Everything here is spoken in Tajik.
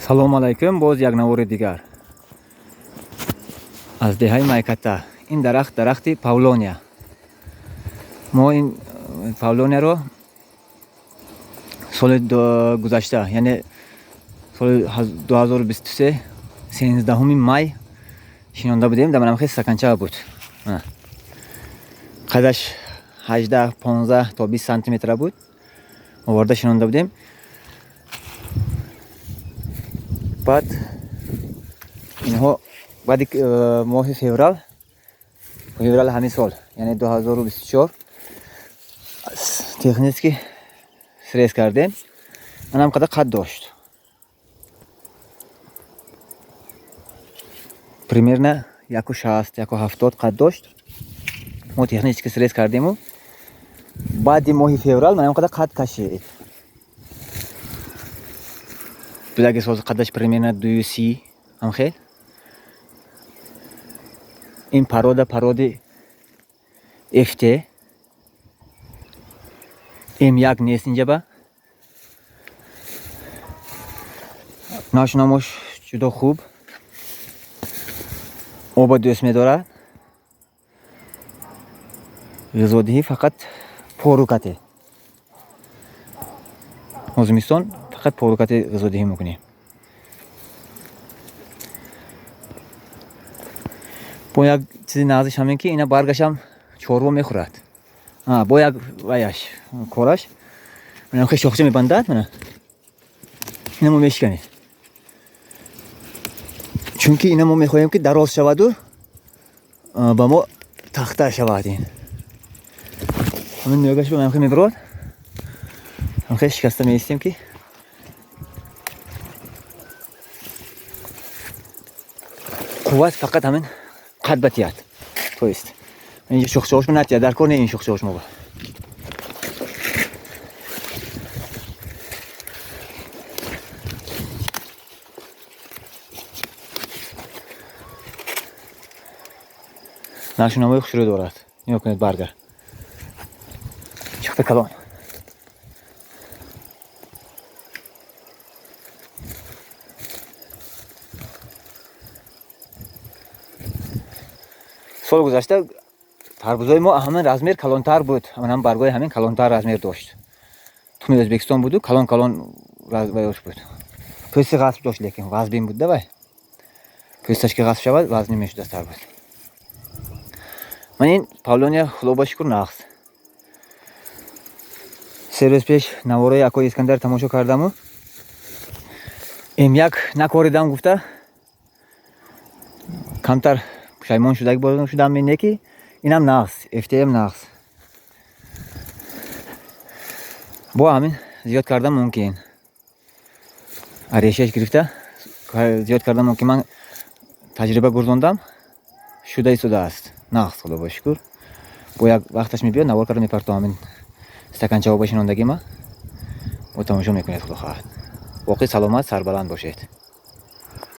Салом алайкум, боз як навори дигар аз деҳаи Майката. Ин дарахт дарахти павлония. Мо ин павлонияро соли гузашта, яъне соли 2023 13 май шинонда будем. Дар манамхе стаканча буд. Қадаш 18, 15 то 20 сантиметра буд. Оварда шинонда будем. Баъд инҳо баъди моҳи феврал ҳамин сол, яъне 2024 технически срез кардем. Манам қадар қад дошт. Примерно 1,60, 1,70 қад дошт. Мо технически срез кардему баъди моҳи феврал манам қадар қад кашид. Будаги соз қадаш примерно 2,30 ҳамхел. Ин парода пароди FT М1 нест инҷаба. Нашунамош ҷудо хуб. Оба дӯст медорад. Ғизодиҳӣ фақат порукате. Мо зимистон фақат порукате ғизодиҳӣ мекунем. Бо як чизи нағзиш ҳамин ки ина баргашам чорво мехӯрад. Бо як ваяш кораш мана хе шохча мебандад, мана ина мо мешиканем. Чунки ина мо мехоҳем ки дароз шаваду ба мо тахта шавад ин. Ҳамин нӯгаш ба хе мебирод. Хе шикаста меистем ки қувват фақат ҳамин қад батият. То есть инҷа шохчаҳош натият, дар кор не ин шохчаҳош мо. Нашунамои хушрӯ дорад. Нигоҳ кунед барга. Чиқта калон. Сол гузашта тарбузои мо ҳамин размер калонтар буд. Ҳамин баргои ҳамин калонтар размер дошт. Тухми Ӯзбекистон буду калон калон ваёш буд. Пӯсти ғасб дошт, лекин вазбин буд давай. Пӯсташ ки ғасб шавад, вазнин мешуд аз тарбуз. Ман ин павлония худо ба шукр нағз. 3 рӯз пеш наворои акои Искандар тамошо кардаму М1 накоридам гуфта камтар пушаймон шудам не ки инам нағз, FTM нағз. Бо ҳамин зиёд кардан мумкин. Решааш гирифта зиёд кардан мумкин. Ман таҷриба гурзондам, шуда истодааст. Нағз, худо ба шукр. Бо як вақташ мебиёд, навор карда мепартом ҳамин стаканчаҳо ба шинондагима. Бо тамошо мекунед, худо хоҳад. Боқӣ саломат, сарбаланд бошед.